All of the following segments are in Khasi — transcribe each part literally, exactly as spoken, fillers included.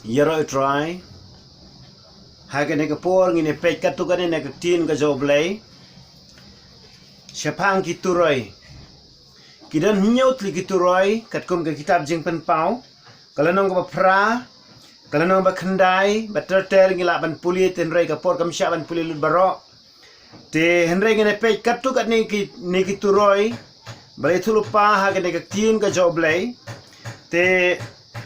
Ïaroh Trai. Ha kane ka por ngin ïa peit katto katne na ka ktien ka jong U Blei shaphang ki turoi. Ki don hynñiew tylli ki turoi katkum ka kitab Jingpynpaw. Ka lynnong kaba phra, ka lynnong ba khyndai bad ter ter ngi lah ban pule, hynrei ka por kam shah ban pule lut baroh. Te hynrei ngin ïa peit katto katne ki, ne ki turoi ba la ïathuhlypa ha kane ka ktien ka jong U Blei. Te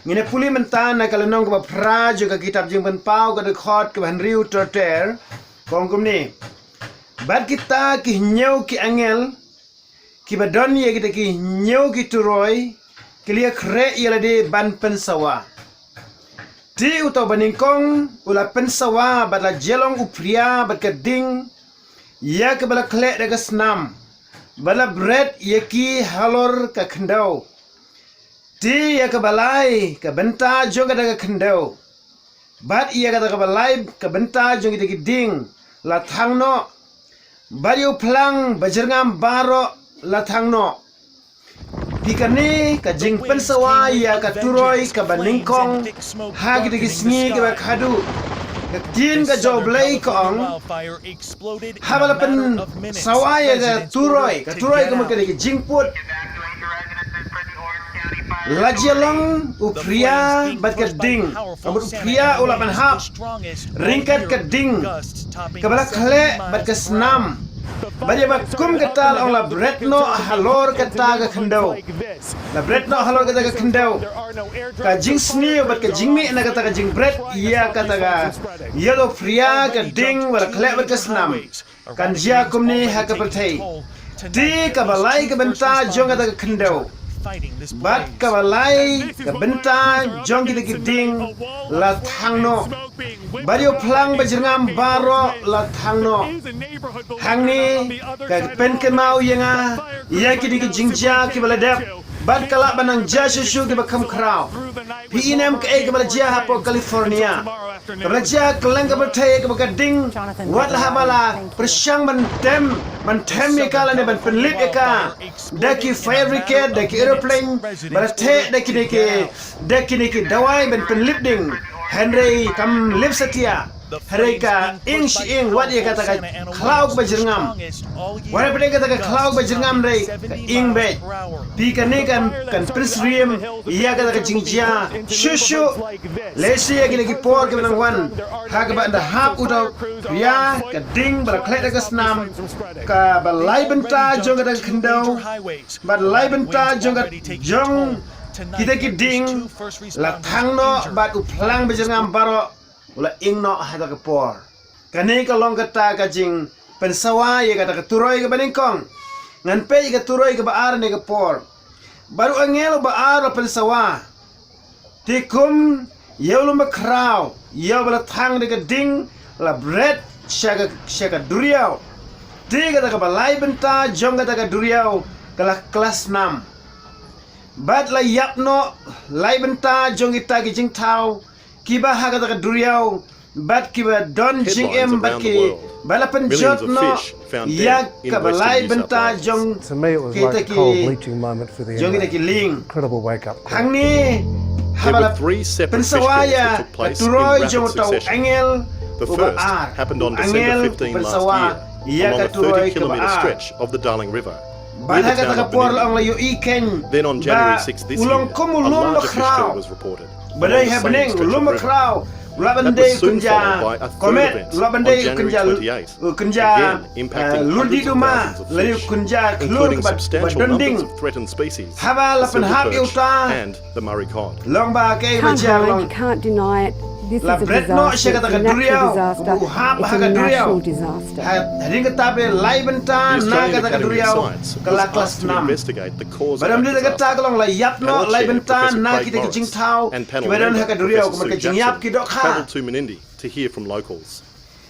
ngin ïa pule mynta na ka lynnong kaba phra jong ka kitab Jingpynpaw, ka dkhot kaba hynriew ter ter. Ka ong kumne: Bad kita ki hynñiew ki angel kiba don ïa kita ki hynñiew ki turoi ki la ïakhreh ïa lade ban pynsawa. Te uta uba nyngkong u la pynsawa bad la jia long u phria bad ka ding ïa kaba la khleh da ka snam, bad la bret ïa ki halor ka khyndew. Te ïa kaba lai ka bynta jong kata ka khyndew bad ïa kata kaba lai ka bynta jong kita ki ding la thang noh, bad ïa u phlang bajyrngam baroh la thang noh. Te kane ka jingpynsawa ïa ka turoi kaba nyngkong ha kita ki sngi kiba khadduh. Ka ktien ka jong U Blei ka ong, haba la pynsawa ïa ka turoi, ka turoi ka mut ka dei ka jingput, la jia long u phria bad ka ding. Ka mut u phria u lah ban hap ryngkat ka ding kaba la khleh bad ka snam. Bad ïa ba kum kata la ong la bret noh halor kata ka khyndew. La bret noh halor kata ka khyndew. Ka jingsniew bad ka jingmih na kata ka jingbret ïa kata ka, ïa u phria, ka ding, ba la khleh bad ka snam kan jia kumne ha ka pyrthei. Te kaba lai ka bynta jong kata ka khyndew bad kaba lai ka bynta jong kita ki ding la thang noh, bad ïa u phlang bajyrngam baroh la thang noh. Hangne ka pynkynmaw ïa nga ïa kine ki jingjia kiba la dep bad ka lah ban nang jia shuh shuh kiba kham khraw. Phi i ne em kaei kaba la jia hapoh California? Kaba la jia kylleng ka pyrthei kaba ka ding, wat la haba la pyrshang ban them, ban them ïa ka lane ban pynlip ïa ka da ki fire brigade, da ki aeroplane, ba la theh da kine ki, da kine ki dawai ban pynlip ding, hynrei kam lip satia. Hynrei ka ing shi ing wat ïa kata ka khlaw kaba jyrngam. Wat ïa kata ka khlaw kaba jyrngam, hynrei ka ing beit. Te kane kan, kan pynsyriem ïa kata ka jingjia shuh shuh. Lehse ïa kine ki por kiba nang wan, ha kaba ynda hap uta u phria, ka ding ba la khleh da ka snam, kaba lai bynta jong kata ka khyndew bad lai bynta jong ka, jong kita ki ding la thang noh, bad u phlang bajyrngam baroh u la ing noh ha kata ka por. Kane ka long kata ka jingpynsawa ïa kata ka turoi kaba nyngkong. Ngan peit ïa ka turoi kaba ar ne ka por. Bad u angel uba ar u la pynsawa. Te kum ïa u lum bakhraw, ïa uba la thang da ka ding, la bret sha ka, sha ka duriaw. Te kata kaba lai bynta jong kata ka duriaw ka la kylla snam. Bad la ïap noh lai bynta jong kita ki jingthaw kiba ha kata ka duriaw, bad kiba don jingim, bad ki, bad la pynjot noh ïa kaba lai bynta jong kita ki, jong kita ki lieng. Hangne haba la pynsawa ïa ka turoi jong uta u angel uba ar, u angel u pynsawa ïa ka turoi kaba ar. Bad ha kata ka por la ong la ïohi kein ba u long kum u lum bakhraw. Ba dei ha bneng u lum bakhraw. U lah ban dei u kynja komet, u lah ban dei u kynja, u kynja, eh, lurdi duma, lane u kynja khlur kaba, kaba don ding. Haba la pynhap ïa uta, long ba kaei ba jia long. La bret noh sha kata ka duriaw, u hap ha ka duriaw. Hadien kata pat lai bynta na kata ka duriaw ka la kylla snam. Bad ym dei tang kata ka long, la ïap noh lai bynta na kita ki jingthaw kiba don ha ka duriaw, ka mut ka jingïap ki dohkha.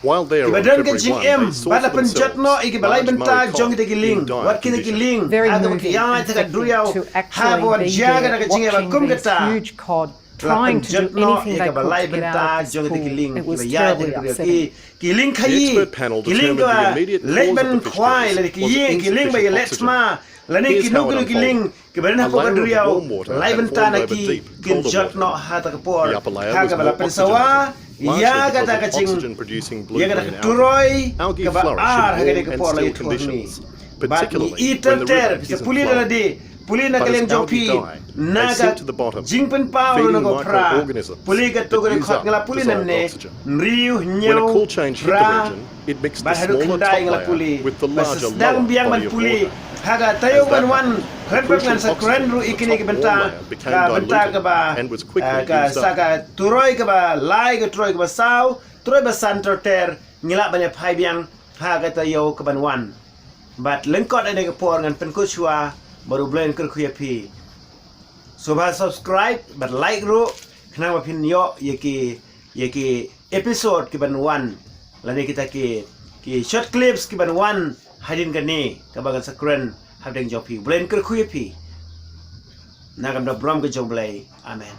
Kiba don ka jingim bad la pynjot noh ïa kiba lai bynta jong kita ki lieng, wat kita ki lieng ha kaba ïaid ha ka duriaw, haba wan jia kata ka jingïap ba kum kata. La pynjot noh ïa kiba lai bynta jong kita ki lieng kiba ïaid ha ka duriaw, ki, ki lieng khaïi, ki lieng kiba leit ban khwai, lane ki ïing, ki lieng ba ïaleh thma, Lane kino kino ki lieng kiba don hapoh ka duriaw, lai bynta na ki kin jot noh ha kata ka por. Ha kaba la pynsawa ïa kata ka jing, ïa kata ka turoi kaba ar ha kata ka por la ïathuh hangne. Bad ngi i ter ter, phi sa pule da lade, pule na ka liang jong phi, na ka jingpynpaw ruh na ka phra. Pule kato ka record nga la pule nangne, hynriew, hynñiew, phra, bad haduh khyndai nga la pule. Bad sa sdang biang ban pule ha ka taïew ban wan. Khlem pep ngan sa kren ruh ïa kine ki bynta, ka bynta kaba, ah, ka sa ka turoi kaba lai, ka turoi kaba saw, turoi ba san ter ter, ngi lah ban ïa phai biang ha ka taïew kaban wan. Bad lyngkot ïa kane ka por ngan pynkut shuwa, bad U Blei un kyrkhu ïa phi. Sngewbha subscribe bad like ruh, khnang ba phin ïoh ïa ki, ïa ki episode kiban wan, lane kita ki, ki short clips kiban wan hadien kane kaba ngan sa kren hapdeng jong phi. U Blei un kyrkhu ïa phi. Na ka bynta burom ka jong U Blei. Amen.